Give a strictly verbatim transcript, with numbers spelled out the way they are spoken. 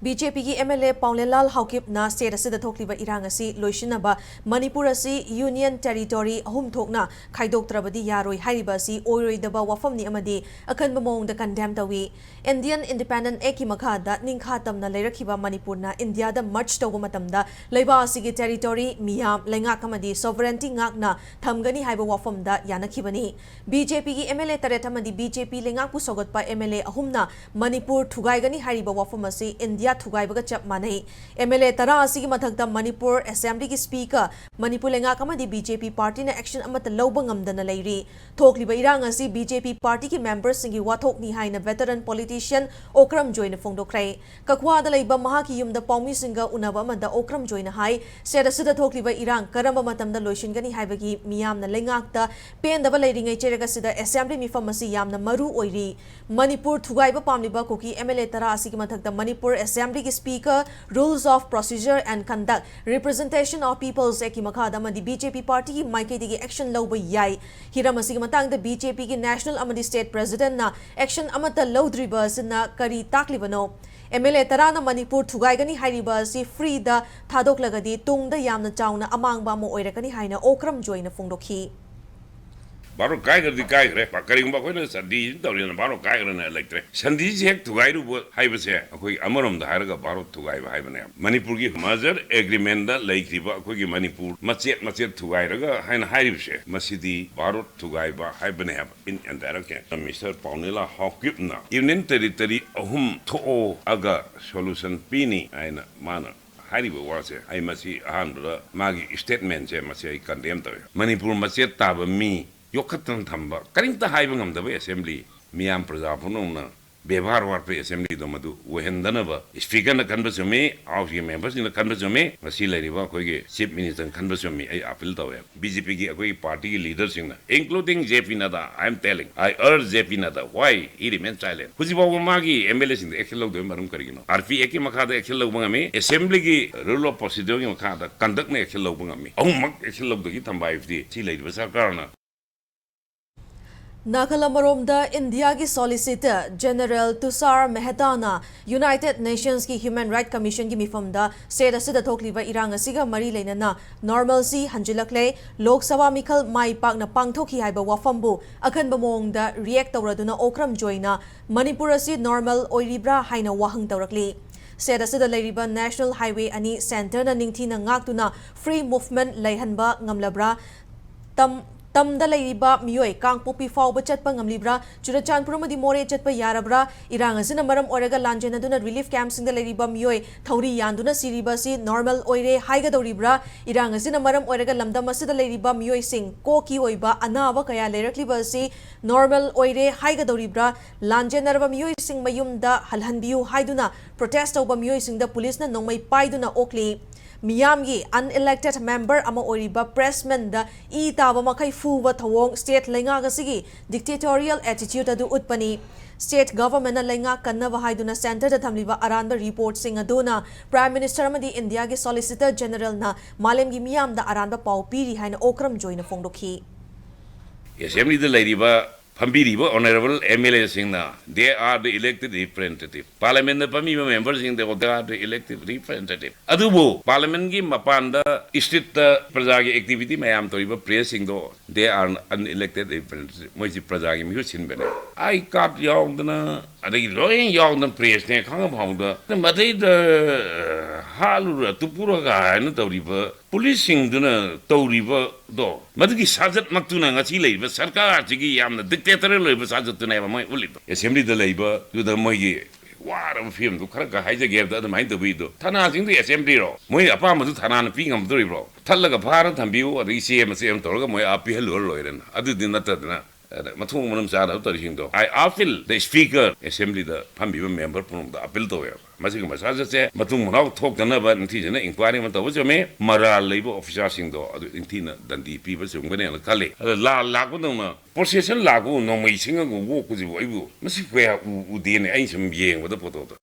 B J ꯄꯤꯒꯤ M L ꯑꯦ ꯄꯥꯎꯅꯦꯂꯥꯜ ꯍꯥꯎꯀꯤꯞꯅ state ꯑꯁꯤꯗ ꯊꯣꯛꯂꯤꯕ ꯏꯔꯥꯡ ꯑꯁꯤ ꯂꯣꯏꯁꯤꯟꯅꯕ ꯃꯅꯤꯄꯨꯔ ꯑꯁꯤ ꯌꯨꯅꯤꯌꯟ ꯇꯦꯔꯤꯇꯣꯔꯤ ꯑꯍꯨꯝ ꯊꯣꯛꯅ ꯈꯥꯏꯗꯣꯛꯇ꯭ꯔꯕꯗꯤ ꯌꯥꯔꯣꯏ ꯍꯥꯏꯔꯤꯕ ꯑꯁꯤ ꯑꯣꯏꯔꯣꯏꯗꯕ ꯋꯥꯐꯝꯅꯤ ꯑꯃꯗꯤ ꯑꯀꯟꯕ ꯃꯑꯣꯡꯗ ꯀꯟꯗꯦꯝ ꯇꯧꯏ꯫ ꯏꯟꯗꯤꯌꯟ ꯏꯟꯗꯤꯄꯦꯟꯗꯦꯟꯠ ꯑꯦꯛꯀꯤ ꯃꯈꯥꯗ ꯅꯤꯡꯈꯥ ꯇꯝꯅ ꯂꯩꯔꯛꯈꯤꯕ ꯃꯅꯤꯄꯨꯔꯅ ꯏꯟꯗꯤꯌꯥꯗ ꯃꯔꯖ ꯇꯧꯕ ꯃꯇꯝꯗ ꯂꯩꯕꯥꯛ ꯑꯁꯤꯒꯤ ꯇꯦꯔꯤꯇꯣꯔꯤ, ꯃꯤꯌꯥꯝ, ꯂꯩꯉꯥꯛ ꯑꯃꯗꯤ ꯁꯣꯚꯔꯦꯟꯇꯤ ꯉꯥꯛꯅ ꯊꯝꯒꯅꯤ ꯍꯥꯏꯕ ꯋꯥꯐꯝꯗ ꯌꯥꯅꯈꯤꯕꯅꯤ꯫ ꯕꯤ ꯖꯦ ꯄꯤꯒꯤ ꯑꯦꯝ ꯑꯦꯜ ꯑꯦ ꯇꯔꯦꯠ ꯑꯃꯗꯤ ꯕꯤ ꯖꯦ ꯄꯤ ꯂꯩꯉꯥꯛꯄꯨ ꯁꯧꯒꯠꯄ ꯑꯦꯝ ꯑꯦꯜ ꯑꯦ ꯑꯍꯨꯝꯅ ꯃꯅꯤꯄꯨꯔ ꯊꯨꯒꯥꯏꯒꯅꯤ ꯍꯥꯏꯔꯤꯕ ꯋꯥꯐꯝ ꯑꯁꯤ ꯏꯟꯗꯤꯌꯥ ꯊꯨꯒꯥꯏꯕꯒ ꯆꯞ ꯃꯥꯟꯅꯩ꯫ ꯑꯦꯝ ꯑꯦꯜ ꯑꯦ ꯇꯔꯥ ꯑꯁꯤꯒꯤ ꯃꯊꯛꯇ ꯃꯅꯤꯄꯨꯔ ꯑꯦꯁꯦꯝꯕ꯭ꯂꯤꯒꯤ ꯁ꯭ꯄꯤꯀꯔ, ꯃꯅꯤꯄꯨꯔ ꯂꯩꯉꯥꯛ ꯑꯃꯗꯤ ꯕꯤ ꯖꯦ ꯄꯤ ꯄꯥꯔꯇꯤꯅ ꯑꯦꯛꯁꯟ ꯑꯃꯠꯇ ꯂꯧꯕ ꯉꯝꯗꯅ ꯂꯩꯔꯤ꯫ ꯊꯣꯛꯂꯤꯕ ꯏꯔꯥꯡ ꯑꯁꯤ ꯕꯤ ꯖꯦ ꯄꯤ ꯄꯥꯔꯇꯤꯒꯤ ꯃꯦꯝꯕꯔꯁꯤꯡꯒꯤ ꯋꯥꯊꯣꯛꯅꯤ ꯍꯥꯏꯅ ꯚꯦꯇꯔꯟ ꯄꯣꯂꯤꯇꯤꯁꯤꯌꯟ ꯑꯣꯀ꯭ꯔꯝ ꯖꯣꯏꯅ ꯐꯣꯡꯗꯣꯛꯈ꯭ꯔꯦ꯫ ꯀꯛꯋꯥꯗ ꯂꯩꯕ ꯃꯍꯥꯛꯀꯤ ꯌꯨꯝꯗ ꯄꯥꯎꯃꯤꯁꯤꯡꯒ ꯎꯅꯕ ꯑꯃꯗ ꯑꯣꯀ꯭ꯔꯝ ꯖꯣꯏꯅ ꯍꯥꯏ, ꯁ꯭ꯇꯦꯠ ꯑꯁꯤꯗ ꯊꯣꯛꯂꯤꯕ ꯏꯔꯥꯡ ꯀꯔꯝꯕ ꯃꯇꯝꯗ ꯂꯣꯏꯁꯤꯟꯒꯅꯤ ꯍꯥꯏꯕꯒꯤ ꯃꯤꯌꯥꯝꯅ ꯂꯩꯉꯥꯛꯇ ꯄꯦꯟꯗꯕ ꯂꯩꯔꯤꯉꯩ ꯆꯩꯔꯛ ꯑꯁꯤꯗ ꯑꯦꯁꯦꯝꯕ꯭ꯂꯤ ꯃꯤꯐꯝ ꯑꯁꯤ ꯌꯥꯝꯅ ꯃꯔꯨ ꯑꯣꯏꯔꯤ꯫ ꯃꯅꯤꯄꯨꯔ ꯊꯨꯒꯥꯏꯕ ꯄꯥꯝꯂꯤꯕ ꯀꯨꯀꯤ ꯑꯦꯝ ꯑꯦꯜ ꯑꯦ ꯇꯔꯥ ꯑꯁꯤꯒꯤ ꯃꯊꯛꯇ ꯃꯅꯤꯄꯨꯔ ꯑꯦꯁꯦꯝꯕ꯭ꯂꯤꯒꯤ speaker, Rules of Procedure and Conduct, Representation of People's Act ꯀꯤ ꯃꯈꯥꯗ ꯑꯃꯗꯤ ꯕꯤ ꯖꯦ ꯄꯤ ꯄꯥꯔꯇꯤꯒꯤ ꯃꯥꯏꯀꯩꯗꯒꯤ ꯑꯦꯛꯁꯟ ꯂꯧꯕ ꯌꯥꯏ꯫ ꯍꯤꯔꯝ ꯑꯁꯤꯒꯤ ꯃꯇꯥꯡꯗ ꯕꯤ ꯖꯦ ꯄꯤꯒꯤ ꯅꯦꯁꯅꯦꯜ ꯑꯃꯗꯤ ꯁ꯭ꯇꯦꯠ ꯄ꯭ꯔꯦꯁꯤꯗꯦꯟꯠꯅ ꯑꯦꯛꯁꯟ ꯑꯃꯠꯇ ꯂꯧꯗ꯭ꯔꯤꯕ ꯑꯁꯤꯅ ꯀꯔꯤ ꯇꯥꯛꯂꯤꯕꯅꯣ? ꯑꯦꯝ ꯑꯦꯜ ꯑꯦ ꯇꯔꯥꯅ ꯃꯅꯤꯄꯨꯔ ꯊꯨꯒꯥꯏꯒꯅꯤ ꯍꯥꯏꯔꯤꯕ ꯑꯁꯤ ꯐ꯭ꯔꯤꯗ ꯊꯥꯗꯣꯛꯂꯒꯗꯤ ꯇꯨꯡꯗ ꯌꯥꯝꯅ ꯆꯥꯎꯅ ꯑꯃꯥꯡꯕ ꯑꯃ ꯑꯣꯏꯔꯛꯀꯅꯤ ꯍꯥꯏꯅ ꯑꯣꯀ꯭ꯔꯝ ꯖꯣꯏꯅ ꯐꯣꯡꯗꯣꯛꯈꯤ꯫ ꯚꯥꯔꯠ ꯀꯥꯏꯈ꯭ꯔꯗꯤ ꯀꯥꯏꯈ꯭ꯔꯦ꯫ ꯀꯔꯤꯒꯨꯝꯕ ꯑꯩꯈꯣꯏꯅ ꯁꯟꯙꯤꯁꯤ ꯇꯧꯔꯤꯅ ꯚꯥꯔꯠ ꯀꯥꯏꯈ꯭ꯔꯅ ꯂꯩꯇ꯭ꯔꯦ꯫ ꯁꯟꯙꯤꯁꯤ ꯍꯦꯛ ꯊꯨꯒꯥꯏꯔꯨꯕ ꯍꯥꯏꯕꯁꯦ ꯑꯩꯈꯣꯏ ꯑꯃꯔꯣꯝꯗ ꯍꯥꯏꯔꯒ ꯚꯥꯔꯠ ꯊꯨꯒꯥꯏꯕ ꯍꯥꯏꯕꯅꯦꯕ꯫ ꯃꯅꯤꯄꯨꯔꯒꯤ ꯃꯔꯖꯔ ꯑꯦꯒ꯭ꯔꯤꯃꯦꯟꯗ ꯂꯩꯈ꯭ꯔꯤꯕ ꯑꯩꯈꯣꯏꯒꯤ ꯃꯅꯤꯄꯨꯔ ꯃꯆꯦꯠ ꯃꯆꯦꯠ ꯊꯨꯒꯥꯏꯔꯒ ꯍꯥꯏꯅ ꯍꯥꯏꯔꯤꯕꯁꯦ, ꯃꯁꯤꯗꯤ ꯚꯥꯔꯠ ꯊꯨꯒꯥꯏꯕ ꯍꯥꯏꯕꯅꯦ ꯍꯥꯏꯕ꯫ In indirect, ꯃꯤꯁꯇꯔ ꯄꯥꯎꯅꯦꯂꯥ ꯍꯥꯎꯀꯤꯞꯅ ꯌꯨꯅꯤꯌꯟ ꯇꯦꯔꯤꯇꯣꯔꯤ ꯑꯍꯨꯝ ꯊꯣꯛꯑꯣ ꯑꯒ ꯁꯣꯂꯨꯁꯟ ꯄꯤꯅꯤ ꯍꯥꯏꯅ ꯃꯥꯅ ꯍꯥꯏꯔꯤꯕ ꯋꯥꯁꯦ, ꯑꯩ ꯃꯁꯤ ꯑꯍꯥꯟꯕꯗ ꯃꯥꯒꯤ ꯁ꯭ꯇꯦꯠꯃꯦꯟꯁꯦ ꯃꯁꯤ ꯑꯩ ꯀꯟꯗꯦꯝ ꯇꯧꯏ꯫ ꯃꯅꯤꯄꯨꯔ ꯃꯆꯦꯠ ꯇꯥꯕ ꯃꯤ ꯌꯣꯛꯈꯠꯇꯅ ꯊꯝꯕ, ꯀꯔꯤꯝꯇ ꯍꯥꯏꯕ ꯉꯝꯗꯕ ꯑꯦꯁꯦꯝꯕ꯭ꯂꯤ, ꯃꯤꯌꯥꯝ ꯄ꯭ꯔꯖꯥ ꯄꯨꯝꯅꯃꯛꯅ ꯕꯦꯕꯥꯔ ꯋꯥꯠꯄ ꯑꯦꯁꯦꯝꯕ꯭ꯂꯤꯗꯣ ꯃꯗꯨ ꯑꯣꯏꯍꯟꯗꯅꯕ ꯁ꯭ꯄꯤꯀꯔꯅ ꯈꯟꯕ ꯆꯨꯝꯃꯤ, ꯍꯥꯎꯁꯀꯤ ꯃꯦꯝꯕꯔꯁꯤꯡꯅ ꯈꯟꯕ ꯆꯨꯝꯃꯤ, ꯃꯁꯤ ꯂꯩꯔꯤꯕ ꯑꯩꯈꯣꯏꯒꯤ ꯆꯤꯐ ꯃꯤꯅꯤꯁꯇꯔꯅ ꯈꯟꯕ ꯆꯨꯝꯃꯤ꯫ ꯑꯩ ꯑꯄꯤꯜ ꯇꯧꯋꯦ꯫ ꯕꯤ ꯖꯦ ꯄꯤꯒꯤ ꯑꯩꯈꯣꯏꯒꯤ ꯄꯥꯔꯇꯤꯒꯤ ꯂꯤꯗꯔꯁꯤꯡꯅ, including J P Nadda, I am telling, I urge J P Nadda, why he remains silent? ꯍꯧꯖꯤꯛ ꯐꯥꯎꯕ ꯃꯥꯒꯤ ꯑꯦꯝ ꯑꯦꯜ ꯑꯦꯁꯤꯡꯗ ꯑꯦꯛꯁꯟ ꯂꯧꯗꯕꯒꯤ ꯃꯔꯝ ꯀꯔꯤꯒꯤꯅꯣ? ꯑꯥꯔ ꯄꯤ ꯑꯦꯛꯀꯤ ꯃꯈꯥꯗ ꯑꯦꯛꯁꯟ ꯂꯧꯕ ꯉꯝꯃꯤ, ꯑꯦꯁꯦꯝꯕ꯭ꯂꯤꯒꯤ ꯔꯨꯜ ꯑꯣꯐ ꯄ꯭ꯔꯣꯁꯤꯗ꯭ꯌꯨꯔꯒꯤ ꯃꯈꯥꯗ ꯀꯟꯗꯛꯅ ꯑꯦꯛꯁꯟ ꯂꯧꯕ ꯉꯝꯃꯤ, ꯑꯍꯨꯝꯃꯛ ꯑꯦꯛꯁꯟ ꯂꯧꯗꯒꯤ ꯊꯝꯕ ꯍꯥꯏꯕꯁꯤꯗꯤ ꯁꯤ ꯂꯩꯔꯤꯕ ꯁꯔꯀꯥꯔꯅ ꯅꯥꯀꯜ ꯑꯃꯔꯣꯝꯗ, ꯏꯟꯗꯤꯌꯥꯒꯤ Solicitor General ꯇꯨꯁꯥꯔ ꯃꯦꯍꯇꯥꯅ United Nations ꯀꯤ Human Rights Commission ꯒꯤ ꯃꯤꯐꯝꯗ state ꯑꯁꯤꯗ ꯊꯣꯛꯂꯤꯕ ꯏꯔꯥꯡ ꯑꯁꯤꯒ ꯃꯔꯤ ꯂꯩꯅꯅ normalcy ꯍꯟꯖꯤꯜꯂꯛꯂꯦ, ꯂꯣꯛ ꯁꯚꯥ ꯃꯤꯈꯜ ꯃꯥꯏ ꯄꯥꯛꯅ ꯄꯥꯡꯊꯣꯛꯈꯤ ꯍꯥꯏꯕ ꯋꯥꯐꯝꯕꯨ ꯑꯈꯟꯕ ꯃꯑꯣꯡꯗ react ꯇꯧꯔꯗꯨꯅ ꯑꯣꯀ꯭ꯔꯝ ꯖꯣꯏꯅ ꯃꯅꯤꯄꯨꯔ ꯑꯁꯤ normal ꯑꯣꯏꯔꯤꯕ꯭ꯔꯥ ꯍꯥꯏꯅ ꯋꯥꯍꯪ ꯇꯧꯔꯛꯂꯤ꯫ State ꯑꯁꯤꯗ ꯂꯩꯔꯤꯕ national highway ꯑꯅꯤ centre ꯅ ꯅꯤꯡꯊꯤꯅ ꯉꯥꯛꯇꯨꯅ free movement ꯂꯩꯍꯟꯕ ꯉꯝꯂꯕ꯭ꯔꯥ? ꯇꯝ-, ꯇꯝꯗ ꯂꯩꯔꯤꯕ ꯃꯤꯑꯣꯏ ꯀꯥꯡꯄꯣꯛꯄꯤ ꯐꯥꯎꯕ ꯆꯠꯄ ꯉꯝꯂꯤꯕ꯭ꯔꯥ? ꯆꯨꯔꯆꯥꯟꯄꯨꯔ ꯑꯃꯗꯤ ꯃꯣꯔꯦ ꯆꯠꯄ ꯌꯥꯔꯕ꯭ꯔꯥ? ꯏꯔꯥꯡ ꯑꯁꯤꯅ ꯃꯔꯝ ꯑꯣꯏꯔꯒ ꯂꯥꯟꯖꯦꯟꯅꯗꯨꯅ relief camp ꯁꯤꯡꯗ ꯂꯩꯔꯤꯕ ꯃꯤꯑꯣꯏ ꯊꯧꯔꯤ ꯌꯥꯟꯗꯨꯅ ꯁꯤꯔꯤꯕ ꯑꯁꯤ normal ꯑꯣꯏꯔꯦ ꯍꯥꯏꯒꯗꯧꯔꯤꯕ꯭ꯔꯥ? ꯏꯔꯥꯡ ꯑꯁꯤꯅ ꯃꯔꯝ ꯑꯣꯏꯔꯒ ꯂꯝꯗꯝ ꯑꯁꯤꯗ ꯂꯩꯔꯤꯕ ꯃꯤꯑꯣꯏꯁꯤꯡ ꯀꯣꯛꯀꯤ ꯑꯣꯏꯕ ꯑꯅꯥꯕ ꯀꯌꯥ ꯂꯩꯔꯛꯂꯤꯕ ꯑꯁꯤ normal ꯑꯣꯏꯔꯦ ꯍꯥꯏꯒꯗꯧꯔꯤꯕ꯭ꯔꯥ? ꯂꯥꯟꯖꯦꯟꯅꯔꯕ ꯃꯤꯑꯣꯏꯁꯤꯡ ꯃꯌꯨꯝꯗ ꯍꯜꯍꯟꯕꯤꯌꯨ ꯍꯥꯏꯗꯨꯅ protest ꯇꯧꯕ ꯃꯤꯑꯣꯏꯁꯤꯡꯗ ꯄꯨꯂꯤꯁꯅ ꯅꯣꯡꯃꯩ ꯄꯥꯏꯗꯨꯅ ꯑꯣꯛꯂꯤ꯫ ꯃꯤꯌꯥꯝꯒꯤ unelected member ꯑꯃ ꯑꯣꯏꯔꯤꯕ pressman ꯗ ꯏ ꯇꯥꯕ ꯃꯈꯩ ꯐꯨꯕ ꯊꯧꯑꯣꯡ state ꯂꯩꯉꯥꯛ ꯑꯁꯤꯒꯤ dictatorial attitude ꯑꯗꯨ ꯎꯠꯄꯅꯤ꯫ State government ꯅ ꯂꯩꯉꯥꯛ ꯀꯟꯅꯕ ꯍꯥꯏꯗꯨꯅ centre ꯗ ꯊꯝꯂꯤꯕ ꯑꯔꯥꯟꯕ report ꯁꯤꯡ ꯑꯗꯨꯅ Prime Minister ꯑꯃꯗꯤ ꯏꯟꯗꯤꯌꯥꯒꯤ Solicitor General ꯅ ꯃꯥꯂꯦꯝꯒꯤ ꯃꯤꯌꯥꯝꯗ ꯑꯔꯥꯟꯕ ꯄꯥꯎ ꯄꯤꯔꯤ ꯍꯥꯏꯅ ꯑꯣꯀ꯭ꯔꯝ ꯖꯣꯏꯅ ꯐꯣꯡꯗꯣꯛꯈꯤ꯫ Assembly ꯗ ꯂꯩꯔꯤꯕ ꯐꯝꯕꯤꯔꯤꯕ honourable M L A ꯁꯤꯡꯅ they are the elected representative, Parliament the ꯐꯝꯃꯤꯕ member ꯁꯤꯡꯗꯣ they are the elected representative꯫ ꯑꯗꯨꯕꯨ Parliament ꯀꯤ ꯃꯄꯥꯟꯗ street ꯇ ꯄ꯭ꯔꯖꯥꯒꯤ activity ꯃꯌꯥꯝ ꯇꯧꯔꯤꯕ press ꯁꯤꯡꯗꯣ they are unelected representative, ꯃꯣꯏꯁꯤ ꯄ꯭ꯔꯖꯥꯒꯤ ꯃꯤꯍꯨꯠ ꯁꯤꯟꯕꯅꯦ꯫ I card ꯌꯥꯎꯗꯅ, ꯑꯗꯒꯤ ꯂꯣꯏ ꯌꯥꯎꯗꯅ press ꯅꯦ ꯈꯪꯉ ꯐꯥꯎꯗ ꯃꯗꯩꯗ ꯍꯥꯠꯂꯨꯔ ꯇꯨꯞꯄꯨꯔꯒ ꯍꯥꯏꯅ ꯇꯧꯔꯤꯕ police ꯁꯤꯡꯗꯨꯅ ꯇꯧꯔꯤꯕꯗꯣ, ꯃꯗꯨꯒꯤ ꯁꯥꯖꯠꯃꯛꯇꯨꯅ ꯉꯁꯤ ꯂꯩꯔꯤꯕ ꯁꯔꯀꯥꯔꯁꯤꯒꯤ ꯌꯥꯝꯅ dictatorial ꯑꯣꯏꯕ ꯁꯥꯖꯠꯇꯨꯅꯦꯕ ꯃꯣꯏ ꯎꯠꯂꯤꯗꯣ꯫ Assembly ꯗ ꯂꯩꯕꯗꯨꯗ ꯃꯣꯏꯒꯤ ꯋꯥꯔꯕ ꯐꯤꯕꯝꯗꯨ ꯈꯔ ꯈꯔ ꯍꯥꯏꯖꯒꯦ ꯍꯥꯏꯕꯗ ꯑꯗꯨꯃꯥꯏꯅ ꯇꯧꯕꯤꯗꯣ꯫ ꯊꯅꯥꯁꯤꯡꯗꯨ Assembly ꯔꯣ? ꯃꯣꯏ ꯑꯄꯥꯝꯕꯗꯨ ꯊꯅꯥꯅ ꯄꯤ ꯉꯝꯗꯣꯔꯤꯕ꯭ꯔꯣ? ꯊꯠꯂꯒ ꯐꯥꯔ ꯊꯝꯕꯤꯌꯨ, ꯑꯗꯒꯤ ꯆꯦ ꯃꯆꯦꯠ ꯑꯃ ꯇꯧꯔꯒ ꯃꯣꯏ ꯑꯥ ꯄꯤꯍꯜꯂꯨꯔ ꯂꯣꯏꯔꯦꯅ꯫ ꯑꯗꯨꯗꯤ ꯅꯠꯇꯗꯅ, ꯑꯗ ꯃꯊꯣꯡ ꯃꯔꯝ ꯆꯥꯗꯕ ꯇꯧꯔꯤꯁꯤꯡꯗꯣ꯫ I appeal the Speaker, Assembly the ꯐꯝꯃꯤꯕ member ꯄꯨꯝꯅꯃꯛꯇ appeal ꯇꯧꯋꯦꯕ꯫ ꯃꯁꯤꯒꯨꯝꯕ ꯁꯥꯖꯠꯁꯦ ꯃꯇꯨꯡ ꯃꯅꯥꯎ ꯊꯣꯛꯇꯅꯕ ꯅꯤꯡꯊꯤꯖꯅ inquiry ꯑꯃ ꯇꯧꯕ ꯆꯨꯝꯃꯤ꯫ ꯃꯔꯥꯜ ꯂꯩꯕ officer ꯁꯤꯡꯗꯣ ꯑꯗꯨ ꯅꯤꯡꯊꯤꯅ ꯗꯟꯗꯤ ꯄꯤꯕ ꯆꯨꯝꯒꯅꯦꯅ ꯈꯜꯂꯤ꯫ ꯑꯗ ꯂꯥꯟ ꯂꯥꯛꯄꯗꯧꯅ procession ꯂꯥꯛꯄꯕꯨ ꯅꯣꯡꯃꯩ ꯁꯤꯡꯉꯒ ꯑꯣꯛꯄꯁꯤꯕꯨ ꯑꯩꯕꯨ ꯃꯁꯤ ꯀꯌꯥ ꯎ-, ꯎꯗꯦꯅꯦ ꯑꯩꯅ ꯁꯨꯝ ꯌꯦꯡꯕꯗ photo ꯗꯣ꯫